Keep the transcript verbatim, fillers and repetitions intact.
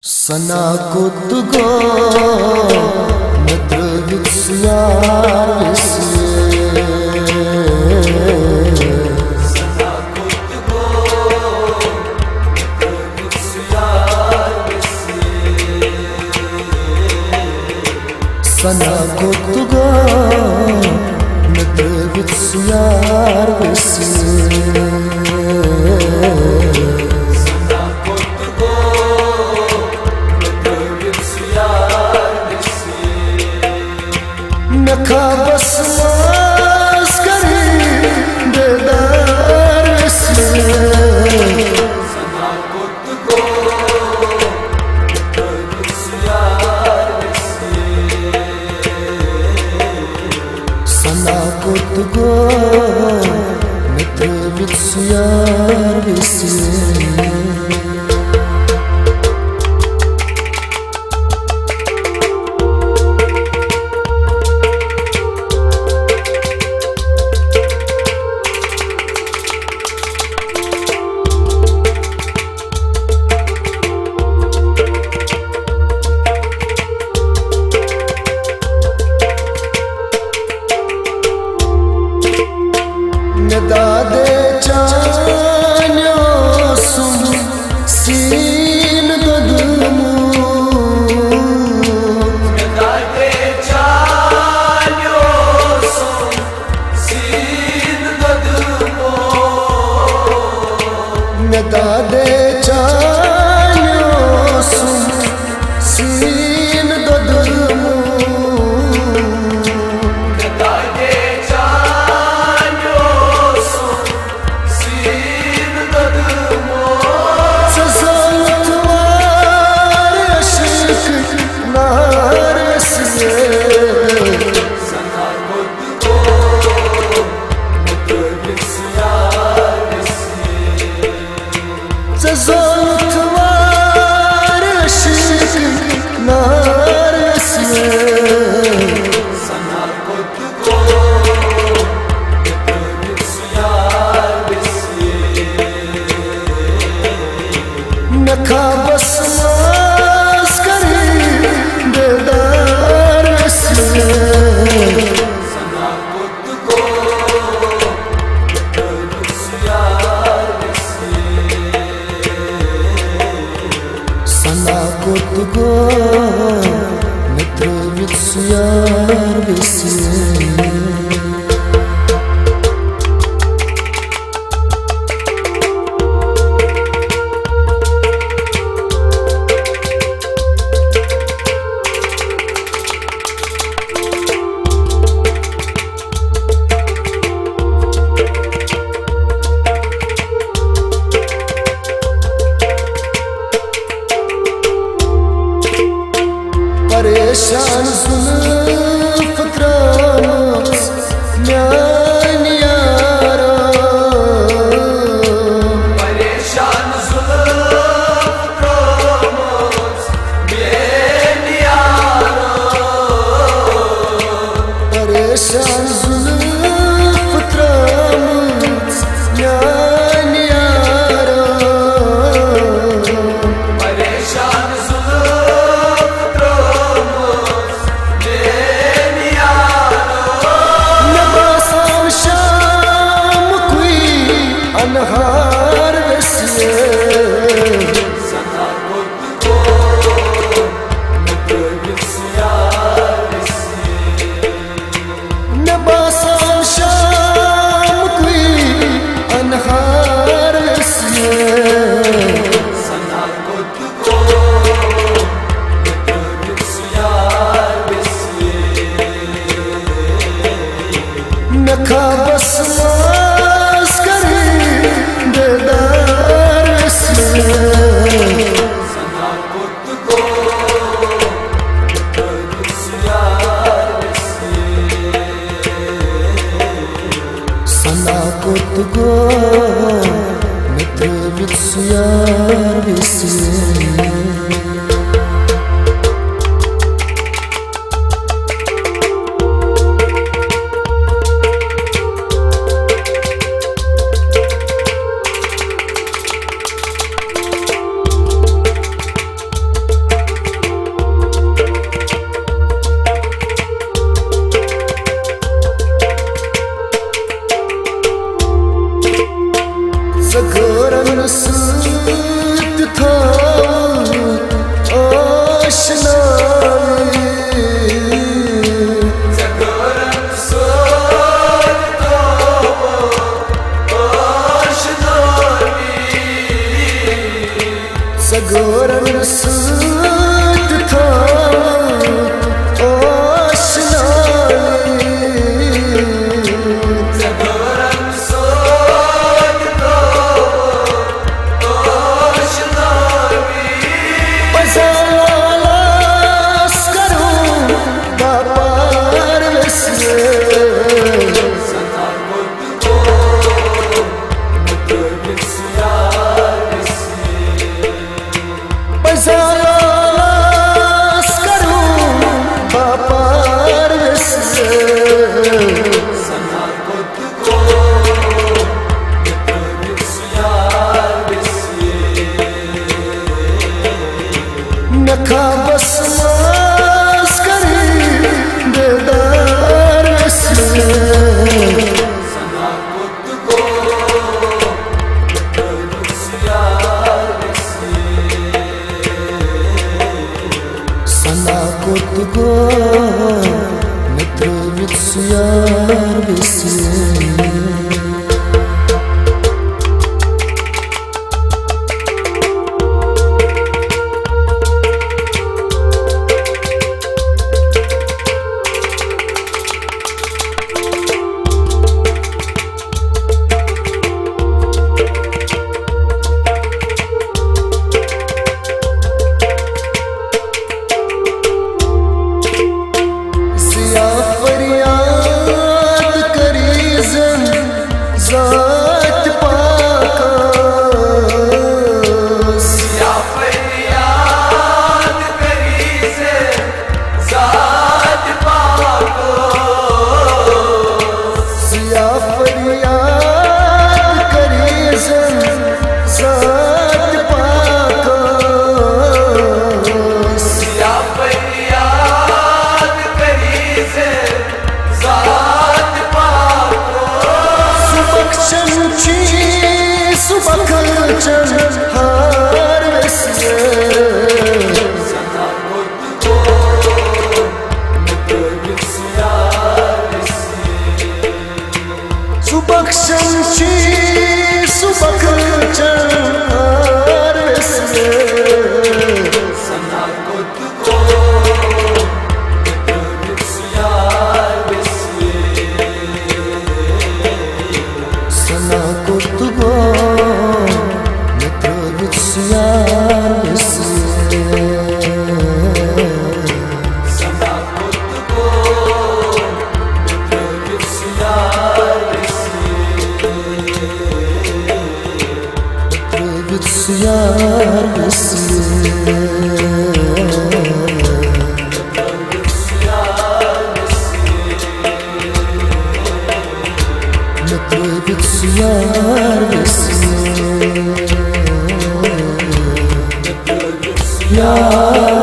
سنا کوٚت گوٚو مےٚ ترٛٲوِتھ سُہ یار ویسے؟ سنا کوٚت گوٚو مےٚ ترٛٲوِتھ سُہ یار ویسے؟ مےٚ خوابس منٛز کرے دیدار ویسے۔ سنا کوٚت گوٚو مےٚ ترٛٲوِتھ سُہ یار ویسے؟ مےٚ دادے چانیو سُم سیٖن دۄدمُت۔ مےٚ دادے چانیو سُم سیٖن دۄدمُت۔ مےٚ دادے چانیو سُم سیٖن دۄدمُت۔ مےٚ دادے چانیو سُم سیٖن دۄدمُت۔ ژٕ زٲوِتھ وار عشق نار ویسے۔ ژٕ زٲوِتھ وار عشق نار ویسے۔ مےٚ خوابس منٛز کرے دیدار ویسے۔ سنا کوٚت گوٚو مےٚ ترٛٲوِتھ سُہ یار ویسے؟ پریشان زُلف ترٲومٕژ میانہِ یارو۔ پریشان زُلف ترٲومٕژ میانہِ یارو۔ پریشان زُلف ترٲومٕژ میانہِ یارو۔ پریشان زُلف ترٲومٕژ خوابس منٛز کری بیدار ویسے۔ سنا کوٚت گوٚو مےٚ ترٛٲوِتھ سُہ یار ویسے۔ ضیا فریاد کری زن ذات پاکس۔ ضیا فریاد کری زن ذات پاکس۔ ضیا فریاد کری زن ذات پاکس۔ ضیا فریاد کری زن ذات پاکس۔ سُہ بخشن چھی، سُہ بخشن ہار ویسے۔ سُہ بخشن چھی، سُہ بخشن ہار ویسے۔ سنا کوٚت گوٚو مےٚ ترٛٲوِتھ سُہ یار ویسے۔ ترٛٲوِتھ سُہ یار ویسے۔ مےٚ ترٛٲوِتھ سُہ یار ویسے۔ یار